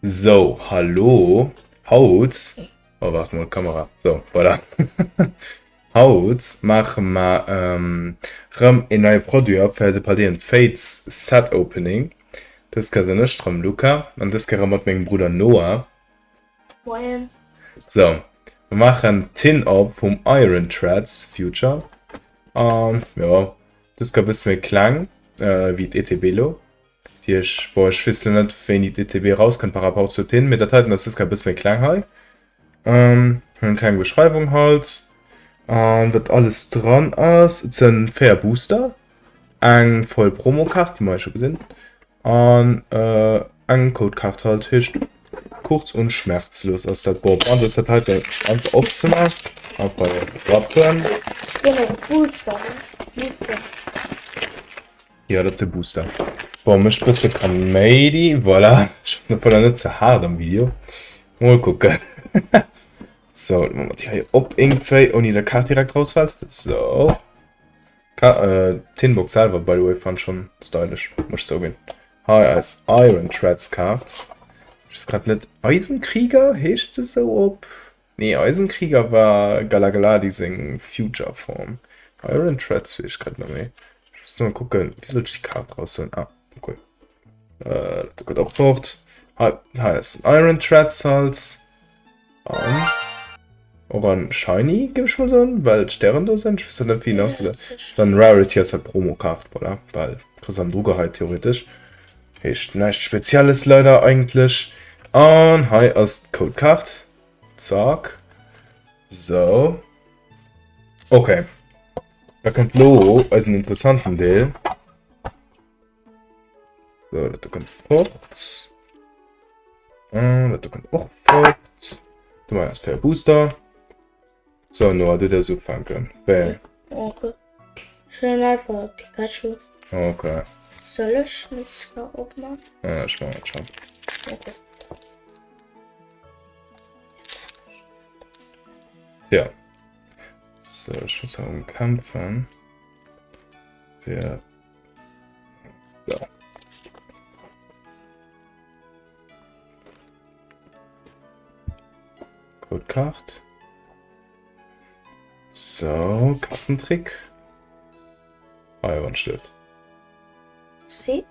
Sou, hallo, haut, oh waart mol, Kamera, sou, voilà. Haut maache mer rëm een neie Produit op fir eise Paldean Fates Set Opening. Dës Kéier sinn ech rëm Luca an dës Kéier rëm mat mengem Brudder Noah. Moien. Sou, mer maachen d'Tin op vum Iron Treads Future. An jo, dës Kéier e bësse méi kleng wéi d'ETB lo. Déi ech, bon ech weess lo net wéini d'ETB erauskënnt par rapport zur Tin, mee dat heiten ass dës Kéier e bësse méi kleng hei. Hunn eng kleng Beschreiwung halt an wat alles dran ass. Et sënn 4 Booster, eng voll Promokaart, déi mer hei scho gesinn, an eng Codekaart halt. Heescht kurz und schmerzlos ass dat. Bon, dann ass dat heiten einfach opzemaachen, einfach rappen. Genau, Booster, ne? Booster. Jo, dat ass de Booster. Bon, mécht bësse Kaméidi, voilà. Ech hoffen, dat war dann net ze haart am Video. Mol kucken. So, dann maache mer déi hei op iergendwéi, ouni datt d'Kaart direkt rausfält. So. Ka äh, d'Tinbox selwer, by the way, fannen ech schonn stylisch, muss ech zouginn. Hei eis Iron Treads Kaart. Ech weess grad net, Eisenkrieger, heescht se sou op? Nee, Eisenkrieger war Galagaladi seng Future Form. Iron Treads weess ech grad net méi. Ech muss mol kucken, wéi soll ech déi Kaart raushuelen? Ah, okay. Äh, dat gëtt och fort. Hei, hei ass den Iron Treads halt. An och an Shiny, géif ech mol soen, well d'Stären do sinn. Ech weess net, wéi en ass. Dann Rarity ass halt Promokaart, voilà, well kriss am Drucker hei theoretesch. Heescht näischt Spezielles leider eigentlech. An hei ass d'Codekaart. Zack. So. Okay. Da kënnt lo eisen interessanten Deel. So, dat do kënnt fort. Ah, dat do kënnt och fort. Do war eis 4 Booster. So, Noah, du däerfs ufänken. Wéi? Okay. Ech huelen einfach Pikachu. Okay. Soll ech net zwar opmachen? Ja, ech mach dat schon. Okay. Ja. So, ich muss auch kämpfen. Sehr. So. Codekaart. So, Kartentrick. Ah ja, Wandstift. C.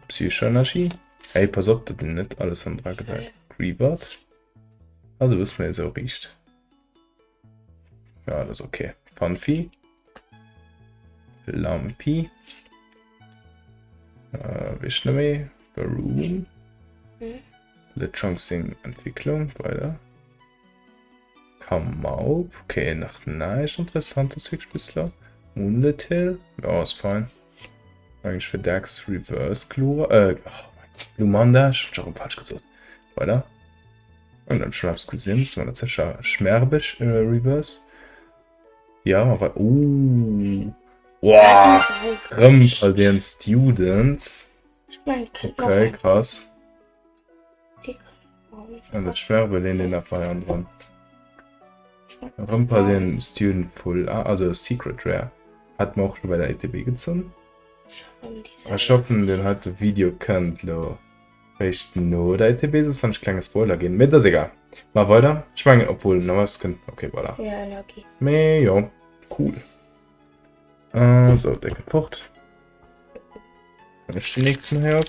Psychische Energie. Hey, pass op, dat den net alles am Dra gesäit. Greavard. Also wëssen mir esou riicht. Ja, das ist okay. Phanpy. Lampi. Äh, wees net méi. Baroon. Mhm. Lechonk seng Entwicklung weider. Kamaup. Okay, nach näischt Interessantes wirklich bislang. Moonlit Hill. Ja, ist fein. Eigentlich für Dex Reverse Glura. Äh, oh mein Gott. Glumanda. Ich hab schon falsch gesagt. Weiter. Und dann schon hab's gesehen. Das war tatsächlich Schmerbech äh, Reverse. Ja, aber. Uh. Wow. Rëm all den Students. Ich mein, könnt noch Okay, ein. krass. Die können An dat Schmerbel leen den nach hei dran. Rëm bei den Student Full, ah, also Secret Rare. Hat mer och schon bei der ETB gezunn. Ech hoffen den heite Video kënnt lo réischt no der ETB, soss han ech klenge Spoiler ginn, mee dat ass egal. Mar weider, ech mengen obwuel nach eppes kënnt, okay voilà. Ja, Energie. Mee jo, cool. Äh, so, der kënnt fort. Dann ech den nächsten hei op.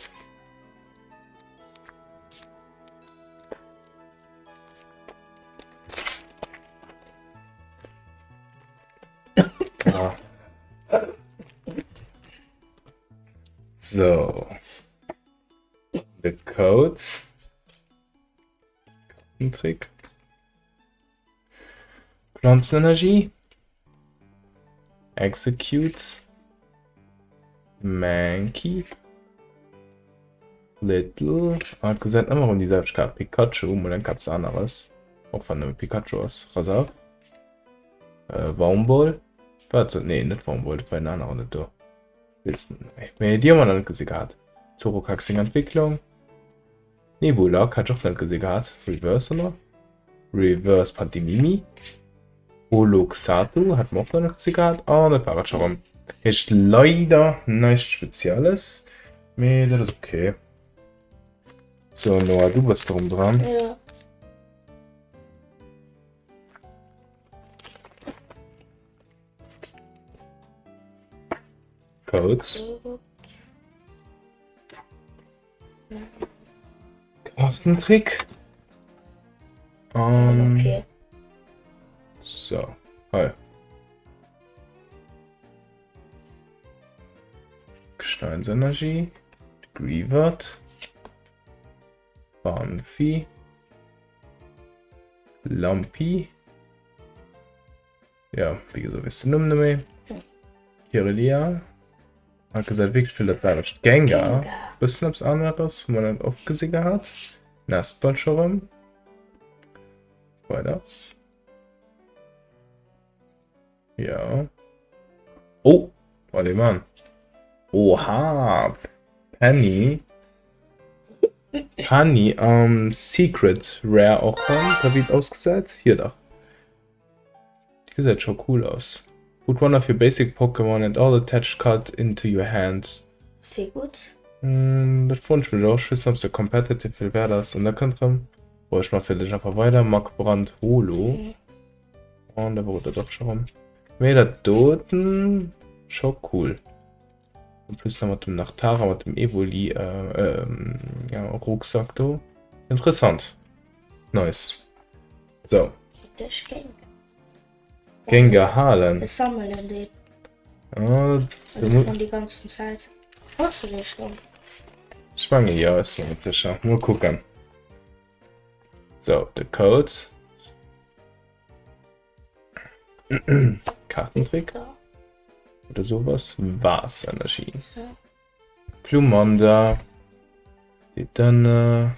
Ah. So. De Code. Trick. Pflanzenenergie. Execute. Mankey. Little. Ah, et gesäit ëmmer erëm déi selwecht Kaart. Pikachu, mol eng Kaps aneres. Och wann nëmme Pikachu ass. Reserve. Äh, Waumball. Wat? Nee, net Waumball, dat war en aneren net do. Weess net méi. Mee déi hu mer nach net gesi gehat. Zorokax seng Entwécklung. Nebulak hat ech och net gesi gehat. Reverse ëmmer. Reverse Pantimimi. Holoxatu hat mer och nach net gesi gehat. An dat war et scho rëm. Heescht leider näischt Spezielles, mee dat ass okay. So Noah, du bass erëm dran. Ja. Codes. Kartentrick. Um, Okay. So, hei. Gesteinsenergie, Grievert, Banfi, Lampi. Ja, wéi gesot, weess den Numm net méi. Kirlia. Hat gesäit wierklech vill dat selwecht. Gengar. Bëssen eppes aneres, wou man net oft gesi gehat. Nestball scho rëm. Weider. Ja. Oh, allez Mann. Oha, Penny. Penny am um, Secret Rare och rëm, da wéi et ausgesäit. Hier dach. Déi gesäit scho cool aus. Put one of your basic Pokémon and all attached cards into your hand. Ass déi gutt? Mm, dat froen ech mech och. Ech weess net, ob se competitive vill wäert ass. An da kënnt rëm, oh, ech maache fir dech einfach weider, Magbrand Holo. An da wor et dat och scho rëm. Mee dat doten, scho cool. En plus nach mat dem Nachtara, mat dem Evoli, äh, ähm, ja, Rucksack do. Interessant. Nice. So. Dech Gengar. Gengar halen. Ech sammelen deen. Ah, du mu die ganzen Zeit. Hast du den schon? Ich meine, ja, ist mir nicht sicher. Mal gucken. So, der Code. Kartentrick. Oder sowas. Wasserenergie. Glumanda. Dedenne.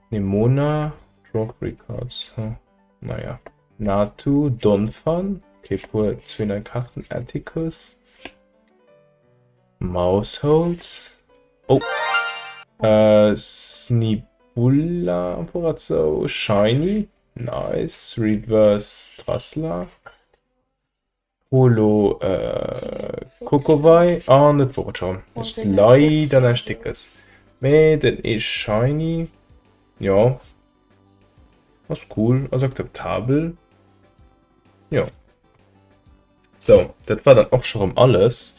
Nemona. Drop Records. Hm. Naja. Natu. Donphan. Okay, puer zwee Karten. Atticus. Mausholz. Oh. Äh, Snibula. Worat so? Shiny. Nice. Reverse Drassler. Holo äh, Kokowei an et wor et schon. Ass leider näischt Dickes. Mee den ee Shiny. Jo. Ass cool, ass akzeptabel. Jo. So, dat war dann och scho rëm alles.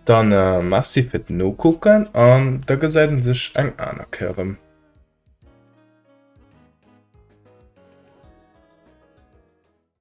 Dann äh, merci fir d'Nokucken an da gesäit en sech eng aner Kéier rëm.